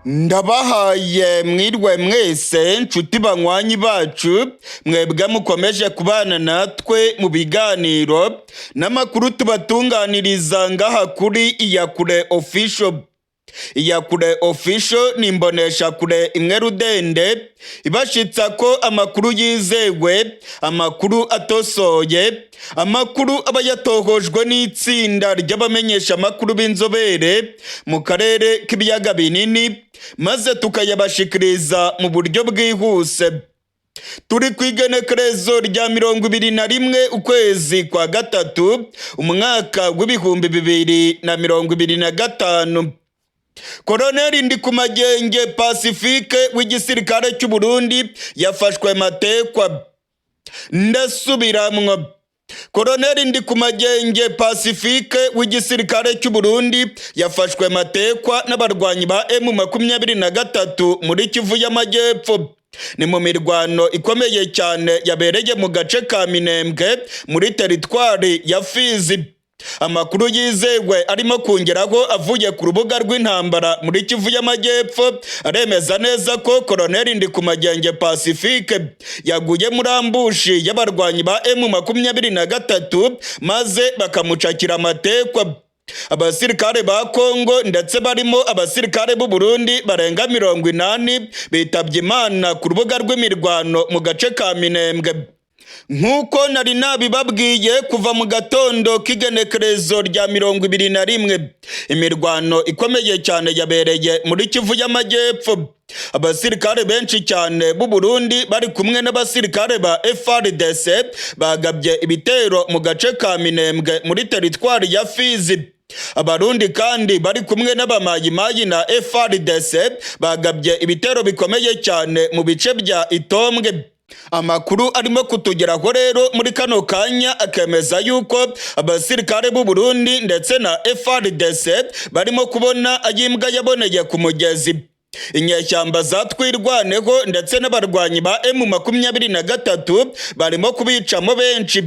Ndabahaye mwirwe mwese, nshuti banywanyi bacu, mwebwe mukomeje kubana natwe mu biganiro n'amakuru tubatunganiriza ngaha kuri Iyakure Official. Iyakure Official ni imboneshakure imwe rudende ibashitsa ko amakuru yizewe, amakuru atosoye, amakuru aba yatohojwe n'itsinda ry'abamenyesha amakuru b'inzobere mu karere k'ibiyaga binini, maze tukayabashikiriza mu buryo bwihuse. Turi ku igenekerezo rya 21 ukwezi kwa gatatu, umwaka w'2025. Koroneli Ndikumagenge Pacifique w'igisirikare cy'u Burundi yafashwe matekwa. Ndasubiramwo, Koroneli Ndikumagenge Pacifique w'igisirikare cy'u Burundi yafashwe matekwa n'abarwanyi ba M23 muri Kivu y'Amajyepfo. Ni mu mirwano ikomeye cyane yabereye mu gace ka Minembwe muri teritwari ya Fizi. Amakuru yizewe arimo kongeraho avuye ku rubuga rw'intambara muri Kivu y'Amajyepfo aremeza neza ko Koroneli Ndikumagenge Pacifique yaguye muri ambush y'abarwanyi ba M23, maze bakamucakira amatekwa. Abasirikare ba Kongo ndetse barimo abasirikare b'u Burundi barenga 80 bitabye Imana ku rubuga rw'imirwano mu gace ka Minembwe. Nk'uko nari nabibabwiye, kuva mu gatondo k'igenekerezo rya 21, imirwano ikomeye cyane yabereye muri Kivu y'Amajyepfo. Abasirikare benshi cyane b'u Burundi bari kumwe n'abasirikare ba FARDC bagabye ibitero mu gace ka Minembwe muri teritwari ya Fizi. Abarundi kandi bari kumwe n'abamayimayi na FARDC bagabye ibitero bikomeye cyane mu bice bya Itombwe. Amakuru arimo kutugeraho rero muri kano kanya akemeza yuko abasirikare b'u Burundi ndetse na FARDC barimo kubona ayimbwa yaboneye ku mugezi. Inyeshyamba za Twirwaneho ndetse n'abarwanyi ba M23 barimo kubicamo benshi.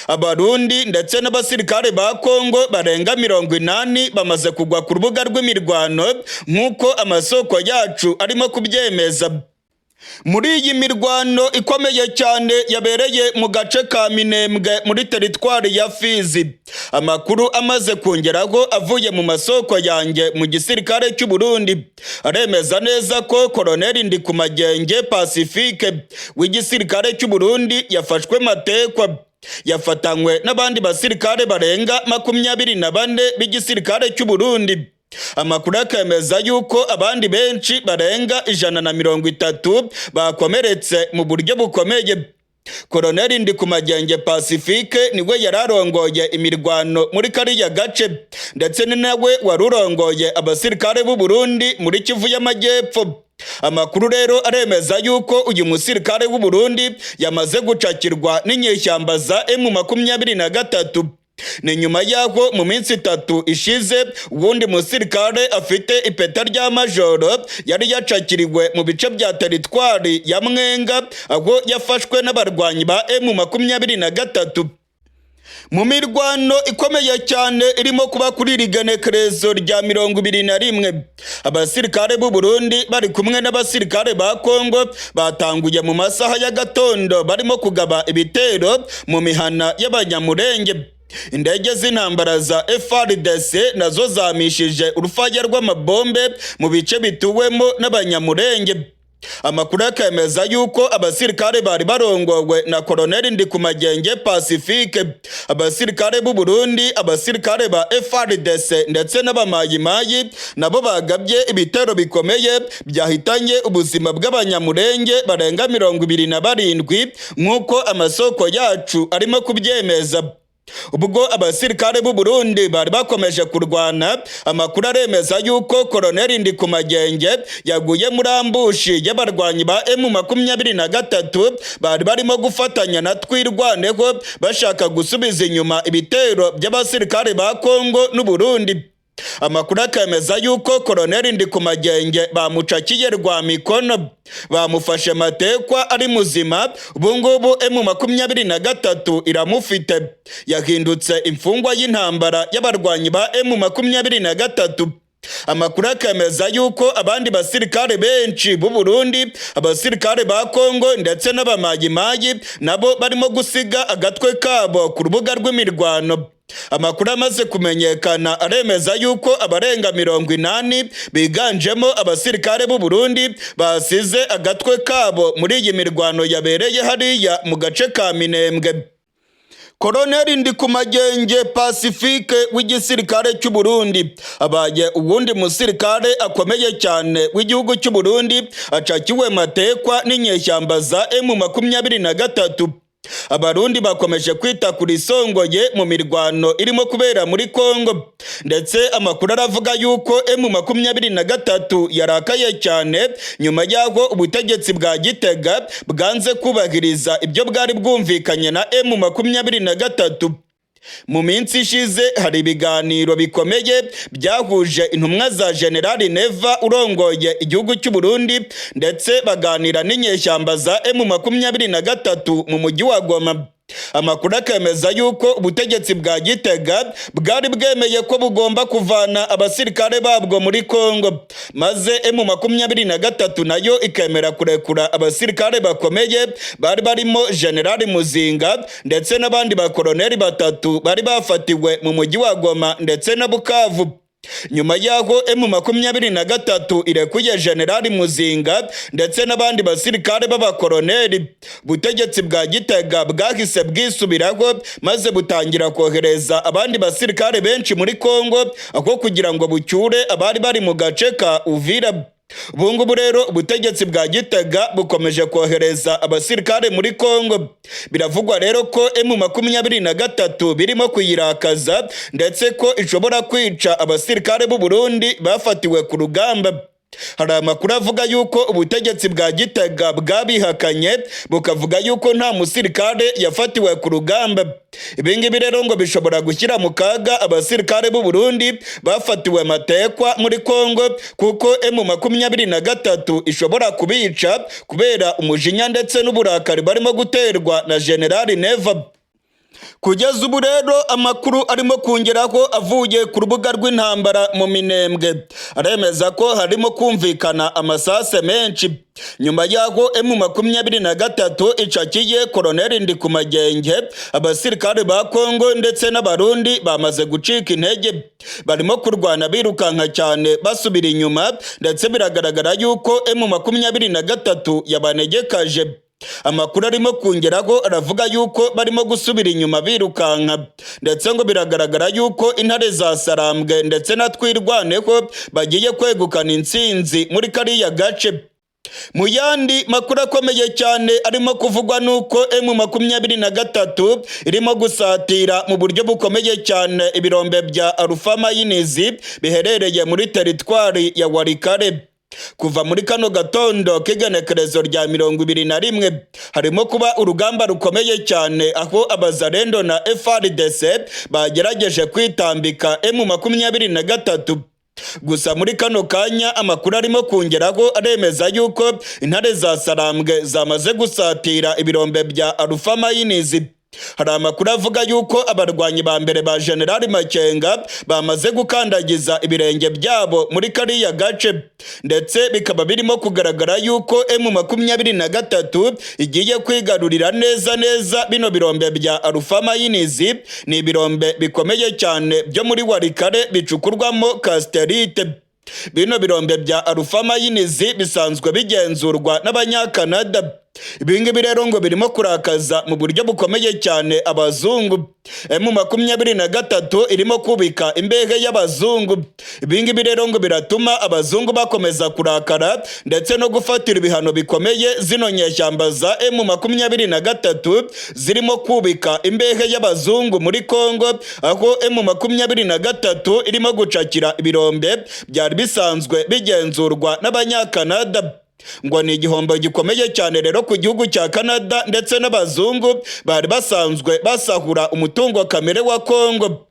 Abarundi ndetse n'abasirikare ba Kongo barenga 80 bamaze kugwa ku rubuga rw'imirwano, nk'uko amasoko yacu arimo kubyemeza. Muri iyi mirwano ikomeye cyane yabereye mu gace ka Minembwe muri teritwari ya Fizi, amakuru amaze kongeraho avuye mu masoko yanjye mu gisirikare cy'u Burundi aremeza neza ko Koroneli Ndikumagenge Pacifique w'igisirikare cy'u Burundi yafashwe matekwa, yafatanywe n'abandi basirikare barenga 24 b'igisirikare cy'u Burundi. Amakuru akemeza yuko abandi benshi barenga 130 bakomeretse mu buryo bukomeye. Koroneli Ndikumagenge Pacifique niwe yari arongoye imirwano muri kariya gace, ndetse ni nawe wari urongoye abasirikare b'u Burundi muri Kivu y'Amajyepfo. Amakuru rero aremeza yuko uyu musirikare w'u Burundi yamaze gucakirwa n'inyeshyamba za M23. Ni nyuma y'aho mu minsi 3 ishize uwundi musirikare afite ipeta rya majoro yari yacakiriwe mu bice bya teritwari ya Mwenga, aho yafashwe n'abarwanyi ba M23. Mu mirwano ikomeye cyane irimo kuba kuri iri genekerezo rya 21, abasirikare b'u Burundi bari kumwe n'abasirikare ba Kongo batanguye mu masaha y'agatondo barimo kugaba ibitero mu mihana y'Abanyamurenge. Indege z'intambara za FARDC nazo zamishije urufaya rw'amabombe mu bice bituwemo n'Abanyamurenge. Amakuru akemeza yuko abasirikare bari barongowe na Koroneli Ndikumagenge Pacifique, abasirikare b'u Burundi, abasirikare ba FARDC ndetse n'abamayimayi nabo bagabye ibitero bikomeye byahitanye ubuzima bw'Abanyamurenge barenga 27, nk'uko amasoko yacu arimo kubyemeza. Ubwo abasirikare b'u Burundi bari bakomeje kurwana, amakuru aremeza yuko Koroneli Ndikumagenge yaguye muri ambush y'abarwanyi ba M23 bari barimo gufatanya na Twirwaneho, bashaka gusubiza inyuma ibitero by'abasirikare ba Kongo n'u Burundi. Amakuru akemeza yuko Koroneli Ndikumagenge bamucakiye rwa mikono, bamufashe matekwa ari muzima. Ubungubu M23 iramufite, yahindutse imfungwa y'intambara y'abarwanyi ba M23. Amakuru akemeza yuko abandi basirikare benshi b'u Burundi, abasirikare ba Kongo ndetse n'abamayimayi nabo barimo gusiga agatwe kabo ku rubuga rw'imirwano. Amakuru amaze kumenyekana aremeza yuko abarenga 80 biganjemo abasirikare b'u Burundi basize agatwe kabo muri iyi mirwano yabereye hariya mu gace ka Minembwe. Koloneli Ndikumagenge Pacifique w'igisirikare cy'u Burundi abaye uwundi musirikare akomeye cyane w'igihugu cy'u Burundi acakiwe matekwa n'inyeshyamba za M23. Abarundi bakomeje kwita kuri songoye mu mirwano irimo kubera muri Kongo, ndetse amakuru aravuga yuko M23 yarakaye cyane nyuma y'aho ubutegetsi bwa Gitega bwanze kubahiriza ibyo bwari bwumvikanye na M23. Mu minsi ishize hari ibiganiro bikomeye byahuje intumwa za General Neva urongoye igihugu cy'u Burundi, ndetse baganira n'inyeshyamba za M23 mu mujyi wa Goma. Amakuru akemeza yuko ubutegetsi bwa Gitega bwari bwemeye ko bugomba kuvana abasirikare babwo muri Kongo, maze M23 nayo ikemera kurekura abasirikare bakomeye bari barimo General Muzinga ndetse n'abandi bakoloneli batatu bari bafatiwe mu mujyi wa Goma ndetse na Bukavu. Nyuma y'aho M23 irekuye General Muzinga ndetse n'abandi basirikare b'abakoloneli, ubutegetsi bwa Gitega bwahise bwisubiraho maze butangira kohereza abandi basirikare benshi muri Kongo aho kugira ngo bucyure abari bari mu gace ka Uvira. Ubungubu rero ubutegetsi bwa Gitega bukomeje kohereza abasirikare muri Kongo. Biravugwa rero ko M23 birimo kuyirakaza, ndetse ko ishobora kwica abasirikare b'u Burundi bafatiwe ku rugamba. Hari amakuru avuga yuko ubutegetsi bwa Gitega bwabihakanye, bukavuga yuko nta musirikare yafatiwe ku rugamba. Ibingibi rero ngo bishobora gushyira mu kaga abasirikare b'u Burundi bafatiwe matekwa muri Kongo, kuko M23 ishobora kubica kubera umujinya ndetse n'uburakari barimo guterwa na General Neva. Kugeza ubu rero amakuru arimo kongeraho avuye ku rubuga rw'intambara mu Minembwe aremeza ko harimo kumvikana amasase menshi nyuma y'aho M23 icakiye Koloneli Ndikumagenge. Abasirikare ba Kongo ndetse n'Abarundi bamaze gucika intege, barimo kurwana birukanka cyane basubira inyuma, ndetse biragaragara yuko M23 yabanegekaje. Amakuru arimo kongeraho aravuga yuko barimo gusubira inyuma birukanka, ndetse ngo biragaragara yuko intare za Sarambwe ndetse na Twirwaneho bagiye kwegukana intsinzi muri kariya gace. Mu yandi makuru akomeye cyane arimo kuvugwa nuko M23 irimo gusatira mu buryo bukomeye cyane ibirombe bya Alpha Mines biherereye muri teritwari ya Walikale. Kuva muri kano gatondo k'igenekerezo rya 21 harimo kuba urugamba rukomeye cyane, aho abazarendo na FARDC bagerageje kwitambika M23. Gusa muri kano kanya amakuru arimo kongeraho aremeza yuko intare za Sarambwe zamaze gusatira ibirombe bya Alpha Mines. Hari amakuru avuga yuko abarwanyi ba mbere ba General Makenga bamaze gukandagiza ibirenge byabo muri kariya gace, ndetse bikaba birimo kugaragara yuko M23 igiye kwigarurira neza neza bino birombe bya Alpha Mines. Ni ibirombe bikomeye cyane byo muri Walikale bicukurwamo cassiterite. Bino birombe bya Alpha Mines bisanzwe bigenzurwa n'Abanyakanada. Ibingibi rero ngo birimo kurakaza mu buryo bukomeye cyane abazungu. M23 irimo kubika imbehe y'abazungu. Ibingibi rero ngo biratuma abazungu bakomeza kurakara ndetse no gufatira ibihano bikomeye zino nyeshyamba za M23 zirimo kubika imbehe y'abazungu muri Kongo, aho M23 irimo gucakira ibirombe byari bisanzwe bigenzurwa n'Abanyakanada. Ngo ni igihombo gikomeye cyane rero ku gihugu cya Canada ndetse n'abazungu bari basanzwe basahura umutungo kamere wa Kongo.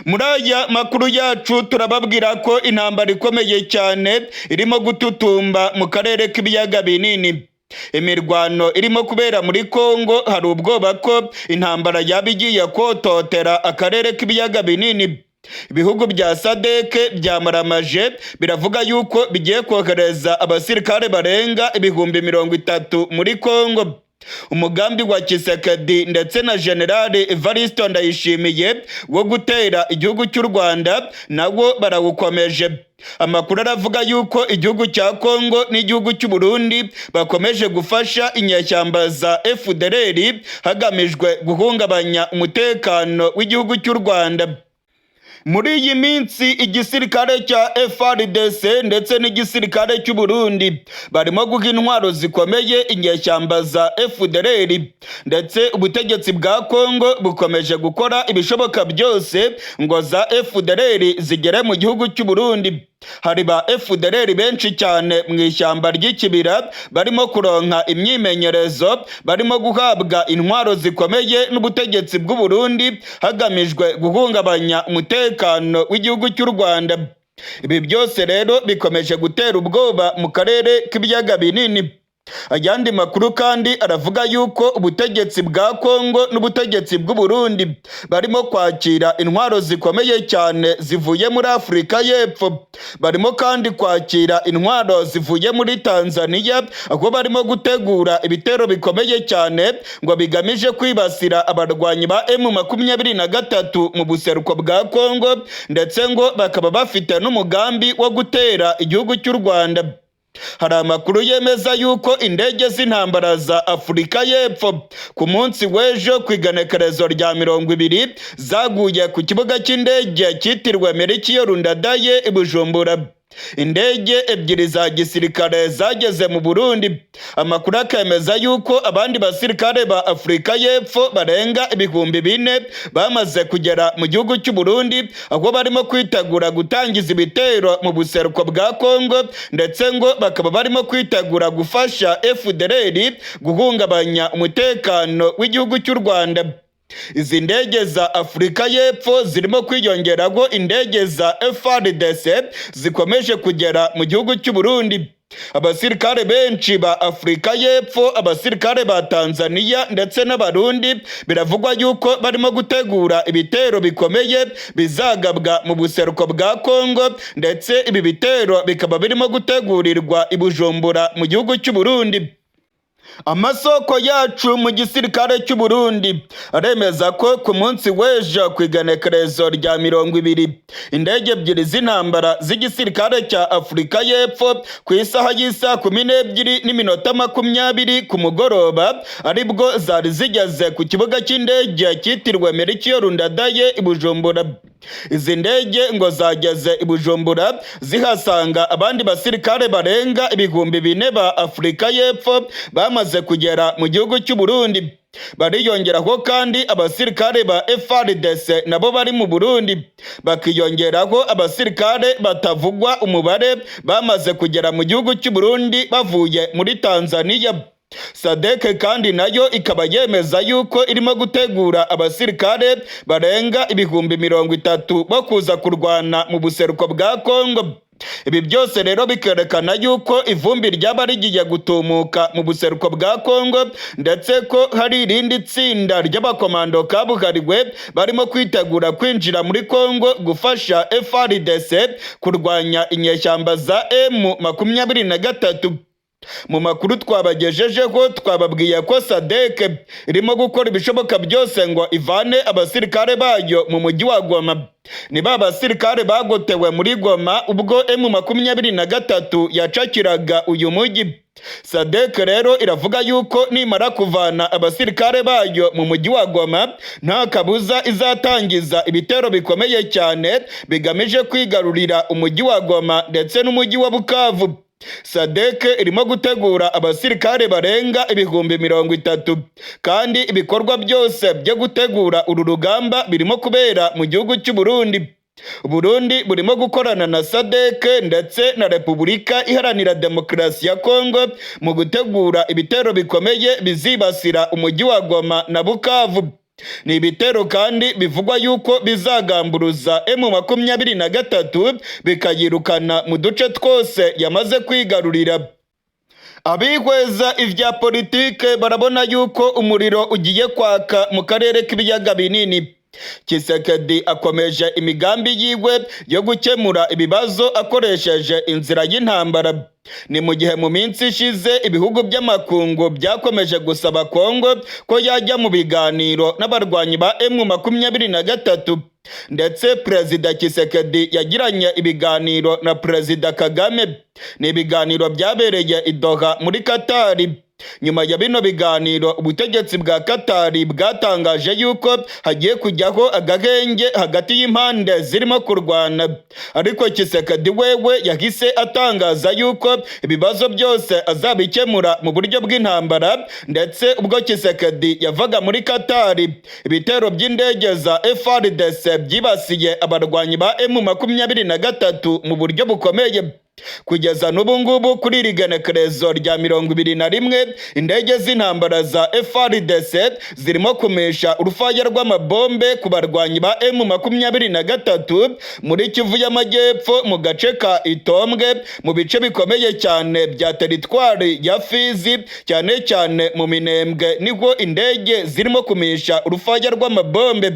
Muri aya makuru yacu turababwira ko intambara ikomeye cyane irimo gututumba mu karere k'ibiyaga binini. Imirwano irimo kubera muri Kongo, hari ubwoba ko intambara yaba igiye kototera akarere k'ibiyaga binini. Ibihugu bya SADC byamaramaje, biravuga yuko bigiye kohereza abasirikare barenga 30,000 muri Kongo. Umugambi wa Tshisekedi ndetse na General Evaristo Ndayishimiye wo gutera igihugu cy'u Rwanda nawo barawukomeje. Amakuru aravuga yuko igihugu cya Kongo n'igihugu cy'u Burundi bakomeje gufasha inyeshyamba za FDLR hagamijwe guhungabanya umutekano w'igihugu cy'u Rwanda. Muri iyi minsi igisirikare cya FARDC ndetse n'igisirikare cy'u Burundi barimo guha intwaro zikomeye inyeshyamba za FDLR, ndetse ubutegetsi bwa Kongo bukomeje gukora ibishoboka byose ngo za FDLR zigere mu gihugu cy'u Burundi. Hari ba FDLR benshi cyane mu ishyamba ry'ikibira barimo kuronka imyimenyerezo, barimo guhabwa intwaro zikomeye n'ubutegetsi bw'u Burundi hagamijwe guhungabanya umutekano w'igihugu cy'u Rwanda. Ibi byose rero bikomeje gutera ubwoba mu karere k'ibiyaga binini. Ayandi makuru kandi aravuga yuko ubutegetsi bwa Kongo n'ubutegetsi bw'u Burundi barimo kwakira intwaro zikomeye cyane zivuye muri Afurika y'Epfo. Barimo kandi kwakira intwaro zivuye muri Tanzania, aho barimo gutegura ibitero bikomeye cyane ngo bigamije kwibasira abarwanyi ba M23 mu buseruko bwa Kongo, ndetse ngo bakaba bafite n'umugambi wo gutera igihugu cy'u Rwanda. Hari amakuru yemeza yuko indege z'intambara za Afurika y'Epfo ku munsi w'ejo ku igenekerezo rya 20 zaguye ku kibuga cy'indege cyitiriwe Melchior Ndadaye i Bujumbura. Indege ebyiri za gisirikare zageze mu Burundi. Amakuru akemeza yuko abandi basirikare ba Afurika y'Epfo barenga 4000 bamaze kugera mu gihugu cy'u Burundi, aho barimo kwitegura gutangiza ibitero mu buseruko bwa Kongo, ndetse ngo bakaba barimo kwitegura gufasha FDLR guhungabanya umutekano w'igihugu cy'u Rwanda. Izi ndege za Afurika y'Epfo zirimo kwiyongeraho indege za FARDC zikomeje kugera mu gihugu cy'u Burundi. Abasirikare benshi ba Afurika y'Epfo, abasirikare ba Tanzania ndetse n'Abarundi biravugwa yuko barimo gutegura ibitero bikomeye bizagabwa mu buseruko bwa Kongo, ndetse ibi bitero bikaba birimo gutegurirwa i Bujumbura mu gihugu cy'u Burundi. Amasoko yacu mu gisirikare cy'u Burundi aremeza ko ku munsi w'ejo ku igenekerezo rya 20 indege ebyiri z'intambara z'igisirikare cya Afurika y'Epfo ku isaha y'isaa 12:20 ku mugoroba aribwo zari zigeze ku kibuga cy'indege cyitiriwe Melchior Ndadaye i Bujumbura. Izi ndege ngo zageze i Bujumbura zihasanga abandi basirikare barenga 4000 ba Afurika y'Epfo bamaze kugera mu gihugu cy'u Burundi. Bariyongeraho kandi abasirikare ba FARDC nabo bari mu Burundi, bakiyongeraho abasirikare batavugwa umubare bamaze kugera mu gihugu cy'u Burundi bavuye muri Tanzania. SADC kandi nayo ikaba yemeza yuko irimo gutegura abasirikare barenga 30,000 bo kuza kurwana mu buseruko bwa Kongo. Ibi byose rero bikerekana yuko ivumbi ryaba rigiye gutumuka mu buseruko bwa Kongo, ndetse ko hari irindi tsinda ry'abakomando kabuhariwe barimo kwitegura kwinjira muri Kongo gufasha FARDC kurwanya inyeshyamba za M23. Mu makuru twabagejejeho twababwiye ko SADC irimo gukora ibishoboka byose ngo ivane abasirikare bayo mu mujyi wa Goma. Ni ba basirikare bagotewe muri Goma ubwo M23 yacakiraga uyu mujyi. SADC rero iravuga yuko nimara kuvana abasirikare bayo mu mujyi wa Goma nta kabuza izatangiza ibitero bikomeye cyane bigamije kwigarurira umujyi wa Goma ndetse n'umujyi wa Bukavu. SADC irimo gutegura abasirikare barenga 30,000, kandi ibikorwa byose byo gutegura uru rugamba birimo kubera mu gihugu cy'u Burundi. Burundi burimo gukorana na SADC ndetse na Repubulika Iharanira Demokarasi ya Kongo mu gutegura ibitero bikomeye bizibasira umujyi wa Goma na Bukavu. Ni ibitero kandi bivugwa yuko bizagamburuza M23 bikayirukana mu duce twose yamaze kwigarurira. Abihweza ivya politike barabona yuko umuriro ugiye kwaka mu karere k'ibiyaga binini. Tshisekedi akomeje imigambi yiwe yo gukemura ibibazo akoresheje inzira y'intambara. Ni mu gihe mu minsi ishize ibihugu by'amakungu byakomeje gusaba Kongo ko yajya mu biganiro n'abarwanyi ba M23, ndetse Perezida Tshisekedi yagiranye ibiganiro na Perezida Kagame. Ni ibiganiro byabereye i Doha muri Katari. Nyuma ya bino biganiro, ubutegetsi bwa Katari bwatangaje yuko hagiye kujyaho agahenge hagati y'impande zirimo kurwana, ariko Tshisekedi wewe yahise atangaza yuko ibibazo byose azabikemura mu buryo bw'intambara. Ndetse ubwo Tshisekedi yavaga muri Katari, ibitero by'indege za FARDC byibasiye abarwanyi ba M23 mu buryo bukomeye. Kugeza n'ubu ngubu, kuri iri genekerezo rya 21, indege z'intambara za FARDC zirimo kumisha urufaya rw'amabombe ku barwanyi ba M23 muri Kivu y'Amajyepfo, mu gace ka Itombwe, mu bice bikomeye cyane bya teritwari ya Fizi, cyane cyane mu Minembwe, niho indege zirimo kumisha urufaya rw'amabombe.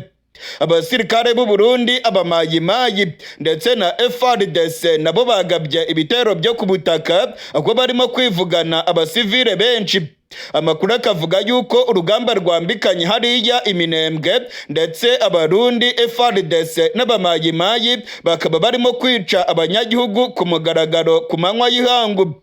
Abasirikare b'u Burundi, abamayimayi ndetse na FARDC nabo bagabye ibitero byo ku butaka, aho barimo kwivugana abasivile benshi. Amakuru akavuga yuko urugamba rwambikanye hariya Iminembwe, ndetse Abarundi, FARDC n'abamayimayi bakaba barimo kwica abanyagihugu ku mugaragaro ku manywa y'ihangu.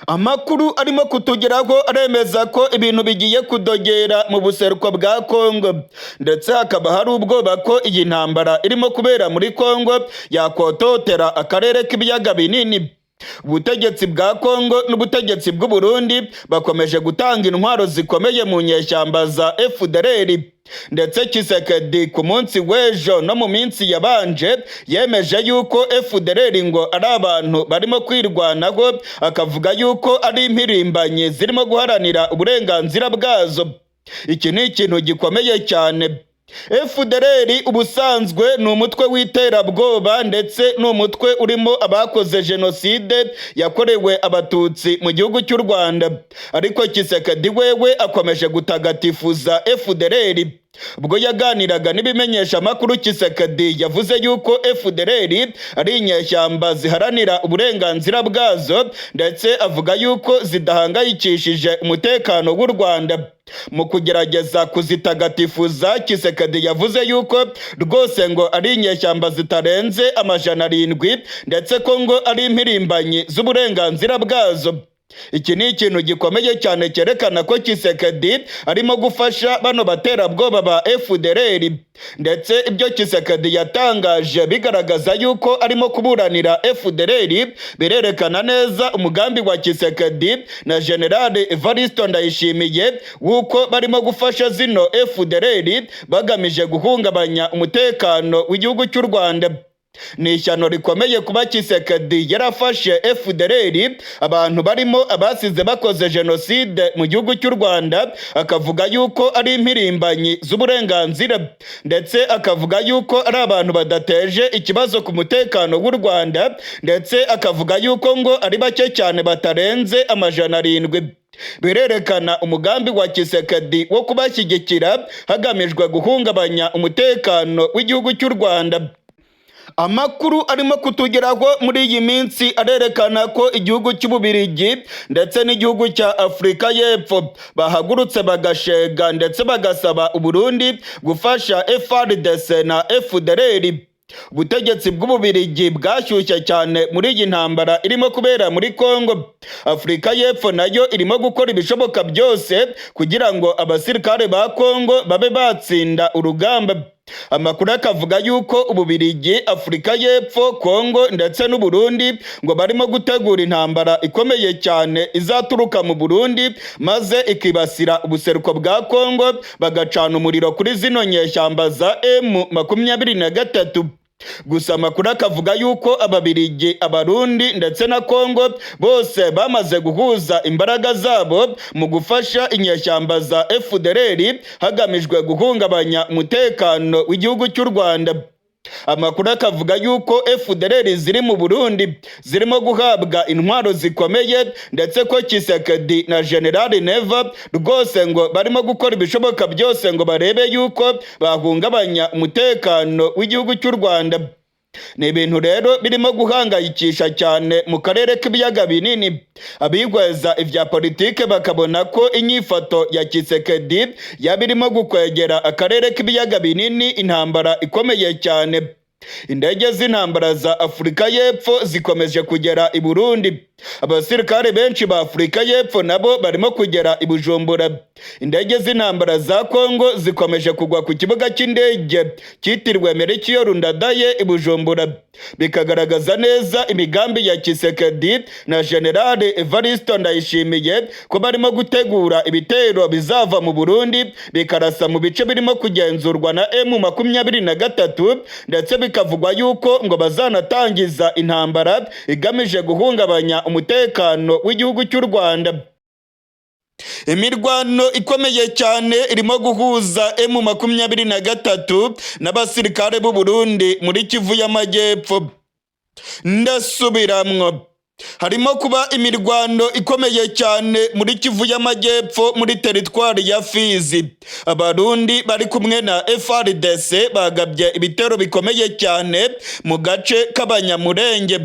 Amakuru arimo kutugeraho aremeza ko ibintu bigiye kudogera mu buseruko bwa Kongo, ndetse hakaba hari ubwoba ko iyi ntambara irimo kubera muri Kongo yakototera akarere k'Ibiyaga Binini. Ubutegetsi bwa Kongo n'ubutegetsi bw'u Burundi bakomeje gutanga intwaro zikomeye mu nyeshyamba za FDLR, ndetse Tshisekedi ku munsi w'ejo no mu minsi yabanje yemeje yuko FDLR ngo ari abantu barimo kwirwanaho, akavuga yuko ari impirimbanyi zirimo guharanira uburenganzira bwazo. Iki ni ikintu gikomeye cyane. FDLR ubusanzwe ni umutwe w'iterabwoba, ndetse ni umutwe urimo abakoze jenoside yakorewe Abatutsi mu gihugu cy'u Rwanda, ariko Tshisekedi wewe akomeje gutagatifuza FDLR. Ubwo yaganiraga n'ibimenyeshamakuru, Tshisekedi yavuze yuko FDLR ari inyeshyamba ziharanira uburenganzira bwazo, ndetse avuga yuko zidahangayikishije umutekano w'u Rwanda. Mu kugerageza kuzitagatifuza, Tshisekedi yavuze yuko rwose ngo ari inyeshyamba zitarenze 700, ndetse ko ngo ari impirimbanyi z'uburenganzira bwazo. Iki ni ikintu gikomeye cyane cyerekana ko Tshisekedi arimo gufasha bano baterabwoba ba FDLR, ndetse ibyo Tshisekedi yatangaje bigaragaza yuko arimo kuburanira FDLR, birerekana neza umugambi wa Tshisekedi na General Evariste Ndayishimiye w'uko barimo gufasha zino FDLR bagamije guhungabanya umutekano w'igihugu cy'u Rwanda. Ni ishyano rikomeye kuba Tshisekedi yarafashe FDLR, abantu barimo abasize bakoze jenoside mu gihugu cy'u Rwanda, akavuga yuko ari impirimbanyi z'uburenganzira, ndetse akavuga yuko ari abantu badateje ikibazo ku mutekano w'u Rwanda, ndetse akavuga yuko ngo ari bake cyane batarenze 700. Birerekana umugambi wa Tshisekedi wo kubashyigikira hagamijwe guhungabanya umutekano w'igihugu cy'u Rwanda. Amakuru arimo kutugeraho muri iyi minsi arerekana ko igihugu cy'Ububirigi ndetse n'igihugu cya Afurika y'Epfo bahagurutse bagashega, ndetse bagasaba Uburundi gufasha FARDC na FDLR. Ubutegetsi bw'Ububirigi bwashyushye cyane muri iyi ntambara irimo kubera muri Kongo. Afurika y'Epfo nayo irimo gukora ibishoboka byose kugira ngo abasirikare ba Kongo babe batsinda urugamba. Amakuru akavuga yuko Ububirigi, Afurika y'Epfo, Kongo ndetse n'Uburundi ngo barimo gutegura intambara ikomeye cyane izaturuka mu Burundi, maze ikibasira ubuseruko bwa Kongo, bagacana umuriro kuri zino nyeshyamba za M23. Gusa amakuru akavuga yuko Ababirigi, Abarundi ndetse na Kongo bose bamaze guhuza imbaraga zabo mu gufasha inyeshyamba za FDLR hagamijwe guhungabanya umutekano w'igihugu cy'u Rwanda. Amakuru akavuga yuko FDLR ziri mu Burundi zirimo guhabwa intwaro zikomeye, ndetse ko Tshisekedi na General Neva rwose ngo barimo gukora ibishoboka byose ngo barebe yuko bahungabanya umutekano w'igihugu cy'u Rwanda. Ni ibintu rero birimo guhangayikisha cyane mu karere k'ibiyaga binini. Abigweza ibya politike bakabona ko inyifato ya Tshisekedi yaba irimo gukwegera akarere k'ibiyaga binini intambara ikomeye cyane. Indege z'intambara za Afurika y'Epfo zikomeje kugera i Burundi. Abasirikare benshi ba Afurika y'Epfo nabo barimo kugera i Bujumbura. Indege z'intambara za Kongo zikomeje kugwa ku kibuga cy'indege cyitiriwe Melchior Ndadaye i Bujumbura, bikagaragaza neza imigambi ya Tshisekedi na General Evariste Ndayishimiye ko barimo gutegura ibitero bizava mu Burundi bikarasa mu bice birimo kugenzurwa na M23, ndetse bikavugwa yuko ngo bazanatangiza intambara igamije guhungabanya umutekano w'igihugu cy'u Rwanda. Imirwano ikomeye cyane irimo guhuza M23 n'abasirikare b'u Burundi muri Kivu y'Amajyepfo. Ndasubiramwo, harimo kuba imirwano ikomeye cyane muri Kivu y'Amajyepfo, muri teritwari ya Fizi. Abarundi bari kumwe na FARDC bagabye ibitero bikomeye cyane mu gace k'Abanyamurenge.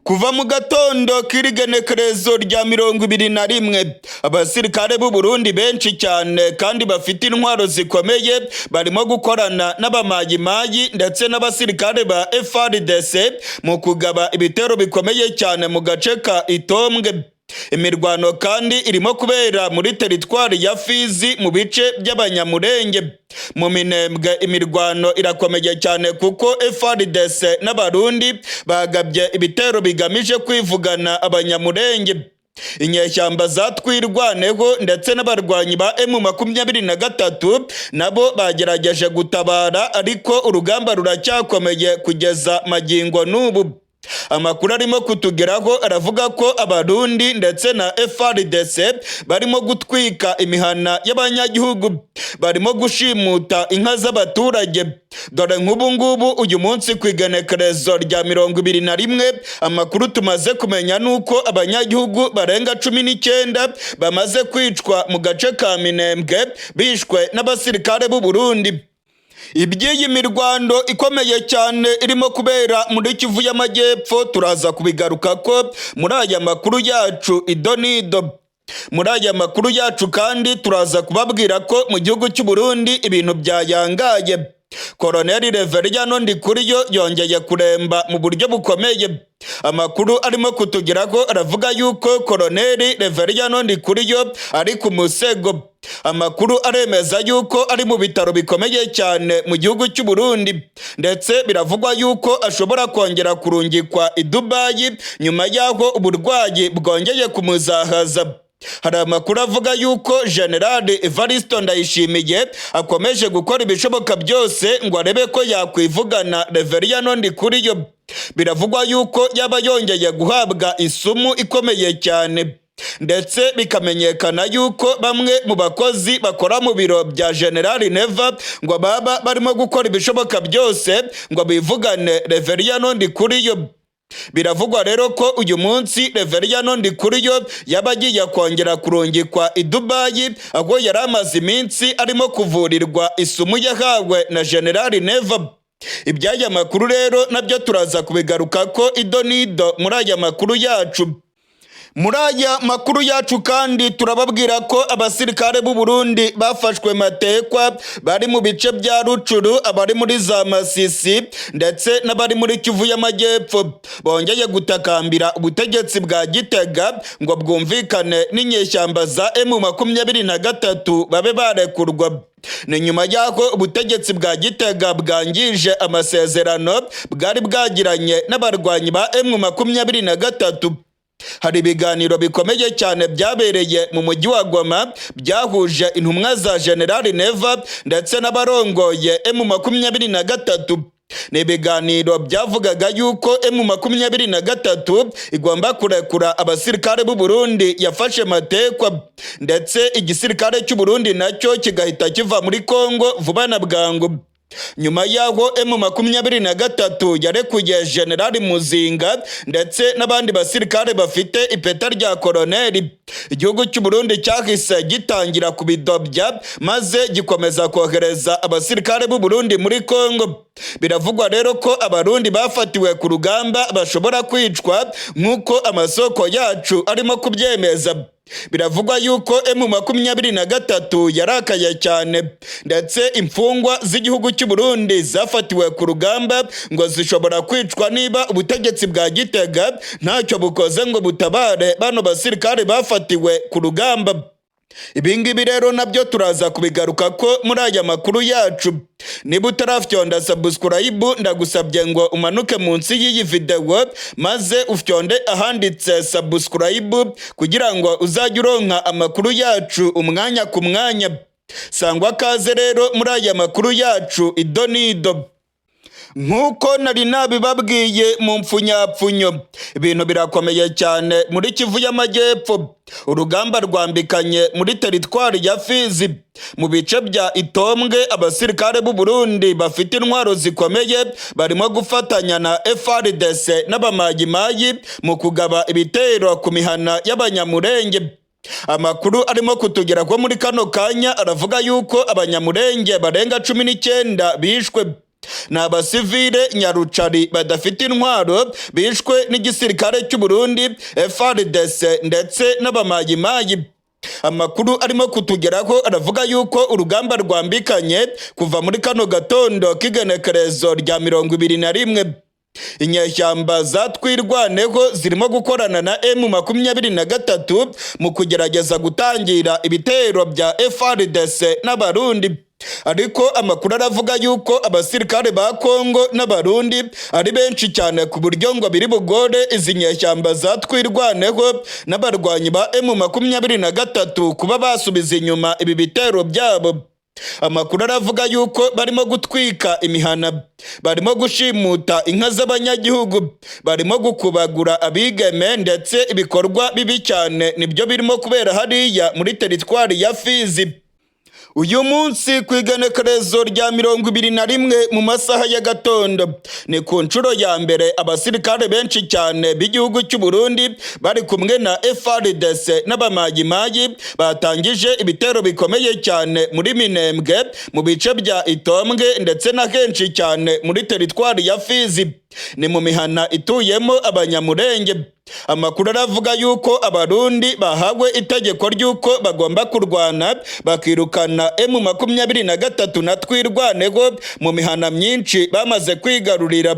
Kuva mu gatondo k'irigenekerezo rya 21, abasirikare b'u Burundi benshi cyane kandi bafite intwaro zikomeye barimo gukorana n'abamayimayi ndetse n'abasirikare ba FARDC mu kugaba ibitero bikomeye cyane mu gace ka Itombwe. Imirwano kandi irimo kubera muri teritwari ya Fizi mu bice by'Abanyamurenge. Mu Minembwe imirwano irakomeye cyane kuko FARDC n'Abarundi bagabye ibitero bigamije kwivugana Abanyamurenge. Inyeshyamba za Twirwaneho ndetse n'abarwanyi ba M23 nabo bagerageje gutabara, ariko urugamba ruracyakomeye kugeza magingo n'ubu. Amakuru arimo kutugeraho aravuga ko Abarundi ndetse na FARDC barimo gutwika imihana y'abanyagihugu, barimo gushimuta inka z'abaturage. Dore nk'ubu ngubu uyu munsi ku igenekerezo rya 21, amakuru tumaze kumenya ni uko abanyagihugu barenga 19 bamaze kwicwa mu gace ka Minembwe, bishwe n'abasirikare b'u Burundi. Iby'iyi mirwano ikomeye cyane irimo kubera muri Kivu y'Amajyepfo turaza kubigaruka ko muri aya makuru yacu idonido. Muri aya makuru yacu kandi turaza kubabwira ko mu gihugu cy'u Burundi ibintu byayangaye. Koloneli Reveriyano Ndikuriyo yongeye kuremba mu buryo bukomeye. Amakuru arimo kutugeraho aravuga yuko Koloneli Reveriyano Ndikuriyo ari ku musego. Amakuru aremeza yuko ari mu bitaro bikomeye cyane mu gihugu cy'u Burundi, ndetse biravugwa yuko ashobora kongera kurungikwa i Dubayi nyuma y'aho uburwayi bwongeye kumuzahaza. Hari amakuru avuga yuko General Evariste Ndayishimiye akomeje gukora ibishoboka byose ngo arebe ko yakwivugana Reveriyano Ndikuriyo. Biravugwa yuko yaba yongeye guhabwa isumu ikomeye cyane, ndetse bikamenyekana yuko bamwe mu bakozi bakora mu biro bya General Neva ngo baba barimo gukora ibishoboka byose ngo bivugane Reveriyano Ndikuriyo. Biravugwa rero ko uyu munsi Reveriyano Ndikuriyo yaba agiye kongera kurungikwa i Dubayi, aho yari amaze iminsi arimo kuvurirwa isumu yahawe na General Neva. Iby'aya makuru rero nabyo turaza kubigaruka ko idonido muri aya makuru yacu. Muri aya makuru yacu kandi turababwira ko abasirikare b'u Burundi bafashwe matekwa bari mu bice bya Rucuru, abari muri za Masisi ndetse n'abari muri Kivu y'Amajyepfo bongeye gutakambira ubutegetsi bwa Gitega ngo bwumvikane n'inyeshyamba za M23 babe barekurwa. Ni nyuma y'aho ubutegetsi bwa Gitega bwangije amasezerano bwari bwagiranye n'abarwanyi ba M23. Hari ibiganiro bikomeye cyane byabereye mu mujyi wa Goma byahuje intumwa za General Neva ndetse n'abarongoye M23. Ni ibiganiro byavugaga yuko M23 igomba kurekura abasirikare b'u Burundi yafashe matekwa, ndetse igisirikare cy'u Burundi nacyo kigahita kiva muri Kongo vuba na bwangu. Nyuma y'aho M23 yarekuye Generali Muzinga ndetse n'abandi basirikare bafite ipeta rya koroneri, igihugu cy'u Burundi cyahise gitangira kubidobya maze gikomeza kohereza abasirikare b'u Burundi muri Kongo. Biravugwa rero ko Abarundi bafatiwe ku rugamba bashobora kwicwa, nk'uko amasoko yacu arimo kubyemeza. Biravugwa yuko M23 yarakaye cyane, ndetse imfungwa z'igihugu cy'u Burundi zafatiwe ku rugamba ngo zishobora kwicwa niba ubutegetsi bwa Gitega ntacyo bukoze ngo butabare bano basirikare bafatiwe ku rugamba. Ibi ngibi rero nabyo turaza kubigaruka ko muri aya makuru yacu. Niba utarafyonda subscribe, ndagusabye ngo umanuke munsi y'iyi videwo maze ufyonde ahanditse subscribe kugira ngo uzajye uronka amakuru yacu umwanya ku mwanya. Sangwa kaze rero muri aya makuru yacu idonido. Nk'uko nari nabibabwiye mu mpfunyapfunyo, ibintu birakomeye cyane muri Kivu y'Amajyepfo. Urugamba rwambikanye muri teritwari ya Fizi, mu bice bya Itombwe. Abasirikare b'u Burundi bafite intwaro zikomeye barimo gufatanya na FARDC n'Abamayimayi mu kugaba ibitero ku mihana y'Abanyamurenge. Amakuru arimo kutugera ko muri kano kanya aravuga yuko Abanyamurenge barenga 19 bishwe. Ni abasivile nyarucari badafite intwaro bishwe n'igisirikare cy'u Burundi, FARDC ndetse n'Abamayimayi. Amakuru arimo kutugeraho aravuga yuko urugamba rwambikanye kuva muri kano gatondo k'igenekerezo rya 21. Inyeshyamba za Twirwaneho zirimo gukorana na M23 mu kugerageza gutangira ibitero bya FARDC n'Abarundi, ariko amakuru aravuga yuko abasirikare ba Kongo n'Abarundi ari benshi cyane, ku buryo ngo biri bugore izi nyeshyamba za Twirwaneho n'abarwanyi ba M23 kuba basubiza inyuma ibi bitero byabo. Amakuru aravuga yuko barimo gutwika imihana, barimo gushimuta inka z'abanyagihugu, barimo gukubagura abigeme, ndetse ibikorwa bibi cyane nibyo birimo kubera hariya muri teritwari ya Fizi. Uyu munsi ku igenekerezo rya 21 mu masaha y'agatondo, ni ku nshuro ya mbere abasirikare benshi cyane b'igihugu cy'u Burundi bari kumwe na FARDC n'Abamayimayi batangije ibitero bikomeye cyane muri Minembwe, mu bice bya Itombwe ndetse na henshi cyane muri teritwari ya Fizi. Ni mu mihana ituyemo Abanyamurenge. Amakuru aravuga yuko Abarundi bahawe itegeko ry'uko bagomba kurwana bakirukana M23 na Twirwaneho mu mihana myinshi bamaze kwigarurira.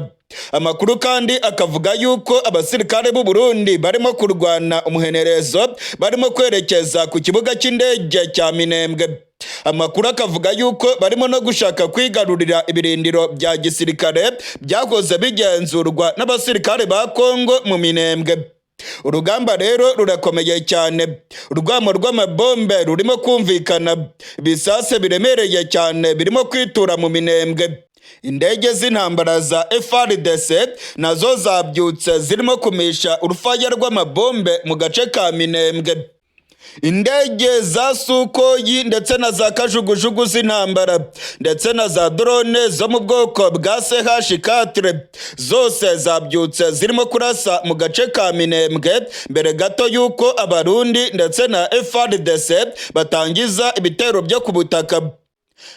Amakuru kandi akavuga yuko abasirikare b'u Burundi barimo kurwana umuhenerezo, barimo kwerekeza ku kibuga cy'indege cya Minembwe. Amakuru akavuga yuko barimo no gushaka kwigarurira ibirindiro bya gisirikare byahoze bigenzurwa n'abasirikare ba Kongo mu Minembwe. Urugamba rero rurakomeye cyane, urwamo rw'amabombe rurimo kumvikana, ibisase biremereye cyane birimo kwitura mu Minembwe. Indege z'intambara za FARDC nazo zabyutse zirimo kumisha urufaya rw'amabombe mu gace ka Minembwe. Indege za Sukhoi ndetse na za kajugujugu z'intambara ndetse na za drone zo mu bwoko bwa CH4 zose zabyutse zirimo kurasa mu gace ka Minembwe mbere gato y'uko Abarundi ndetse na FARDC batangiza ibitero byo ku butaka.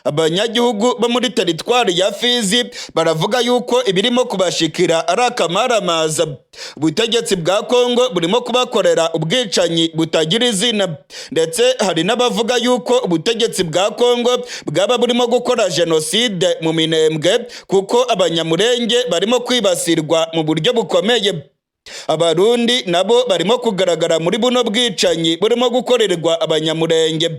Abanyagihugu bo muri teritwari ya Fizi baravuga yuko ibirimo kubashikira ari akamaramaza. Ubutegetsi bwa Kongo burimo kubakorera ubwicanyi butagira izina, ndetse hari n'abavuga yuko ubutegetsi bwa Kongo bwaba burimo gukora jenoside mu Minembwe, kuko Abanyamurenge barimo kwibasirwa mu buryo bukomeye. Abarundi nabo barimo kugaragara muri buno bwicanyi burimo gukorerwa Abanyamurenge.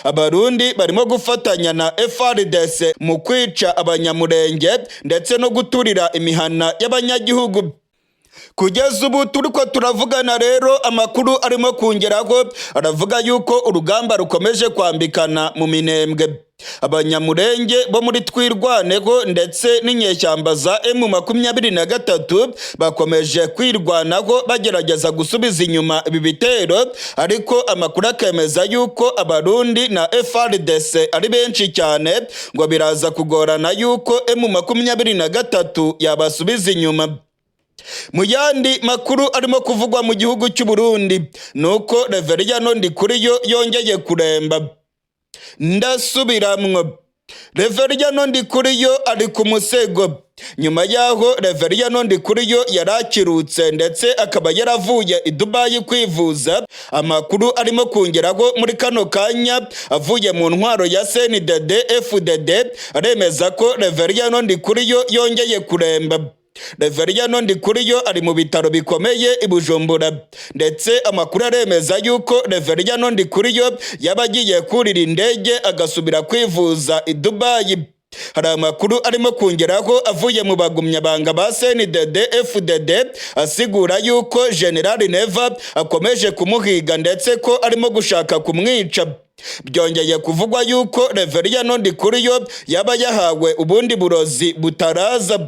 Abarundi barimo gufatanya na FARDC mu kwica Abanyamurenge ndetse no guturira imihana y'abanyagihugu. Kugeza ubu turiko turavugana rero, amakuru arimo kungeraho aravuga yuko urugamba rukomeje kwambikana mu Minembwe. Abanyamurenge bo muri Twirwaneho ndetse n'inyeshyamba za M23 bakomeje kwirwanaho bagerageza gusubiza inyuma ibi bitero, ariko amakuru akemeza yuko Abarundi na FARDC ari benshi cyane, ngo biraza kugorana yuko M23 yabasubiza inyuma. Mu yandi makuru arimo kuvugwa mu gihugu cy'u Burundi nuko Reveriyano Ndikuriyo yongeye kuremba. Ndasubiramwo, Reveriyano Ndikuriyo ari ku musego. Nyuma yaho Reveriyano Ndikuriyo yarakirutse ndetse akaba yaravuye i Dubai kwivuza, amakuru arimo kongeraho muri kano kanya avuye mu ntwaro ya CNDD FDD aremeza ko Reveriyano Ndikuriyo yongeye kuremba. Reveriyano Ndikuriyo ari mu bitaro bikomeye i Bujumbura, ndetse amakuru aremeza yuko Reveriyano Ndikuriyo yaba agiye kurira indege agasubira kwivuza i Dubai. Hari amakuru arimo kongeraho avuye mu bagumyabanga ba CNDD FDD asigura yuko General Neva akomeje kumuhiga ndetse ko arimo gushaka kumwica. Byongeye kuvugwa yuko Reveriyano Ndikuriyo yaba yahawe ubundi burozi butaraza.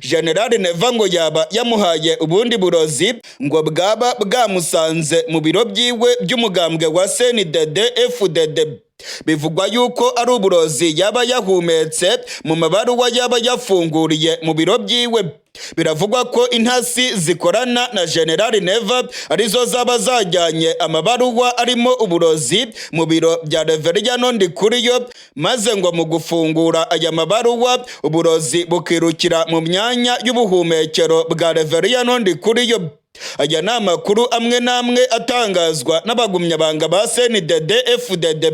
General Neva ngo yaba yamuhaye ubundi burozi ngo bwaba bwamusanze mu biro byiwe by'umugambwe wa CNDD FDD. Bivugwa yuko ari uburozi yaba yahumetse mu mabaruwa yaba yafunguriye mu biro byiwe. Biravugwa ko intasi zikorana na General Neva arizo zaba zajyanye amabaruwa arimo uburozi mu biro bya Reveriyano Ndikuriyo, maze ngo mu gufungura aya mabaruwa uburozi bukirukira mu myanya y'ubuhumekero bwa Reveriyano Ndikuriyo. Aya ni amakuru amwe n'amwe atangazwa n'abagumyabanga ba CNDD FDD.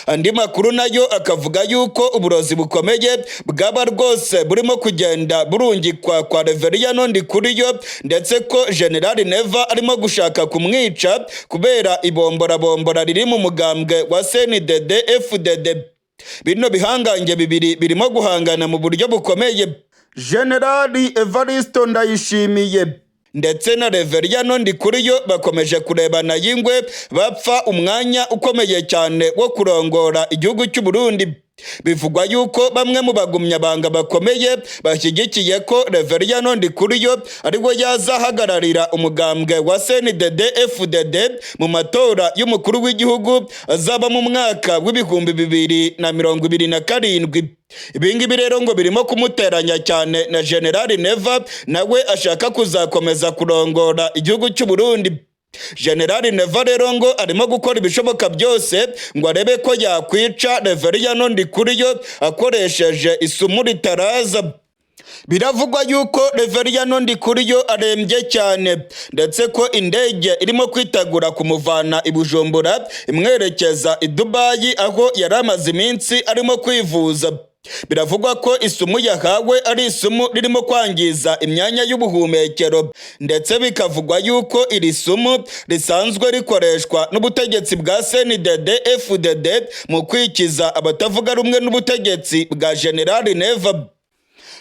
Andi makuru nayo akavuga yuko uburozi bukomeye bwaba rwose burimo kugenda burungikwa kwa Reveriyano Ndikuriyo, ndetse ko General Neva arimo gushaka kumwica kubera ibomborabombora riri mu mugambwe wa CNDD FDD. Bino bihangange bibiri birimo guhangana mu buryo bukomeye. General Evaristo Ndayishimiye ndetse na Reveriyano Ndikuriyo bakomeje kurebana y'ingwe, bapfa umwanya ukomeye cyane wo kurongora igihugu cy'u Burundi. Bivugwa yuko bamwe mu bagumyabanga bakomeye bashyigikiye ko Reveriyano Ndikuriyo ariwe yazahagararira umugambwe wa CNDD FDD mu matora y'umukuru w'igihugu azaba mu mwaka w'2027. Ibingibi rero ngo birimo kumuteranya cyane na General Neva, nawe ashaka kuzakomeza kurongora igihugu cy'u Burundi. General Neva rero ngo arimo gukora ibishoboka byose ngo arebe ko yakwica Reveriyano Ndikuriyo akoresheje isumu ritaraza. Biravugwa yuko Reveriyano Ndikuriyo arembye cyane, ndetse ko indege irimo kwitegura kumuvana i Bujumbura imwerekeza i Dubai aho yari amaze iminsi arimo kwivuza. Biravugwa ko isumu yahawe ari isumu ririmo kwangiza imyanya y'ubuhumekero, ndetse bikavugwa yuko iri sumu risanzwe rikoreshwa n'ubutegetsi bwa CNDD FDD mu kwikiza abatavuga rumwe n'ubutegetsi bwa General Neva.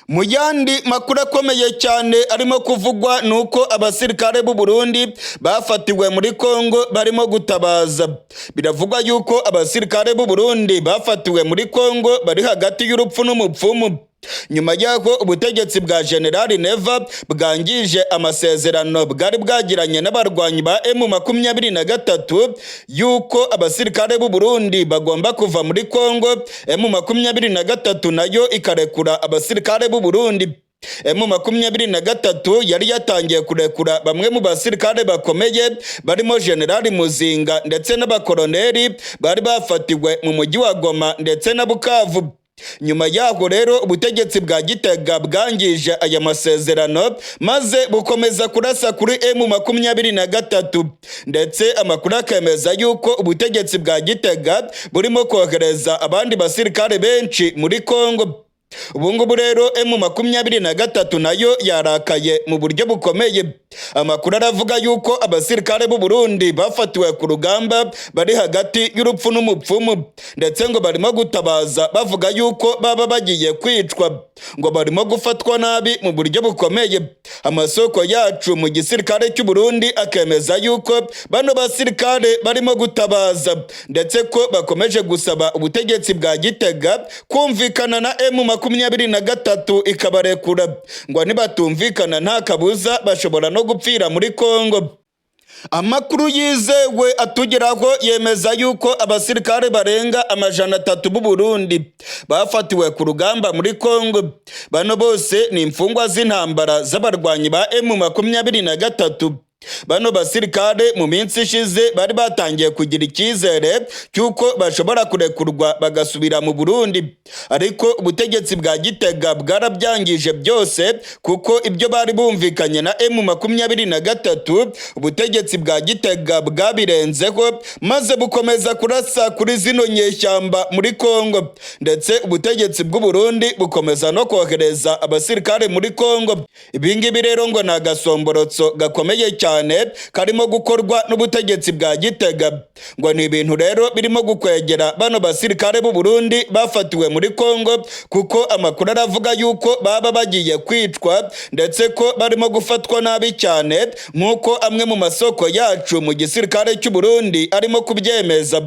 Mu yandi makuru akomeye cyane arimo kuvugwa ni uko abasirikare b'u Burundi bafatiwe muri Kongo barimo gutabaza. Biravugwa yuko abasirikare b'u Burundi bafatiwe muri Kongo bari hagati y'urupfu n'umupfumu. Nyuma y'aho ubutegetsi bwa General Neva bwangije amasezerano bwari bwagiranye n'abarwanyi ba M23 yuko abasirikare b'u Burundi bagomba kuva muri Kongo, M23 nayo ikarekura abasirikare b'u Burundi. M23 yari yatangiye kurekura bamwe mu basirikare bakomeye barimo General Muzinga ndetse n'abakoloneli bari bafatiwe mu mujyi wa Goma ndetse na Bukavu. Nyuma yaho rero ubutegetsi bwa Gitega bwangije aya masezerano maze bukomeza kurasa kuri M23, ndetse amakuru akemeza yuko ubutegetsi bwa Gitega burimo kohereza abandi basirikare benshi muri Kongo. Ubu ngubu rero M23 nayo yarakaye mu buryo bukomeye. Amakuru aravuga yuko abasirikare b'u Burundi bafatiwe ku rugamba bari hagati y'urupfu n'umupfumu, ndetse ngo barimo gutabaza bavuga yuko baba bagiye kwicwa, ngo barimo gufatwa nabi mu buryo bukomeye. Amasoko yacu mu gisirikare cy'u Burundi akemeza yuko bano basirikare barimo gutabaza, ndetse ko bakomeje gusaba ubutegetsi bwa Gitega kumvikana na M23 ikabarekura. Ngo nibatumvikana nta kabuza bashobora no gupfira muri Kongo. Amakuru yizewe atugeraho yemeza yuko abasirikare barenga 300 b'u Burundi bafatiwe ku rugamba muri Kongo. Bano bose ni imfungwa z'intambara z'abarwanyi ba M23. Bano basirikare mu minsi ishize bari batangiye kugira icyizere cy'uko bashobora kurekurwa bagasubira mu Burundi, ariko ubutegetsi bwa Gitega bwarabyangije byose, kuko ibyo bari bumvikanye na M23 ubutegetsi bwa Gitega bwabirenzeho, maze bukomeza kurasa kuri zino nyeshyamba muri Kongo, ndetse ubutegetsi bw'u Burundi bukomeza no kohereza abasirikare muri Kongo. Ibi ngibi rero ngo ni agasomborotso gakomeye cyane karimo gukorwa n'ubutegetsi bwa Gitega. Ngo ni ibintu rero birimo gukwegera bano basirikare b'u Burundi bafatiwe muri Kongo, kuko amakuru aravuga yuko baba bagiye kwicwa, ndetse ko barimo gufatwa nabi cyane, nk'uko amwe mu masoko yacu mu gisirikare cy'u Burundi arimo kubyemeza.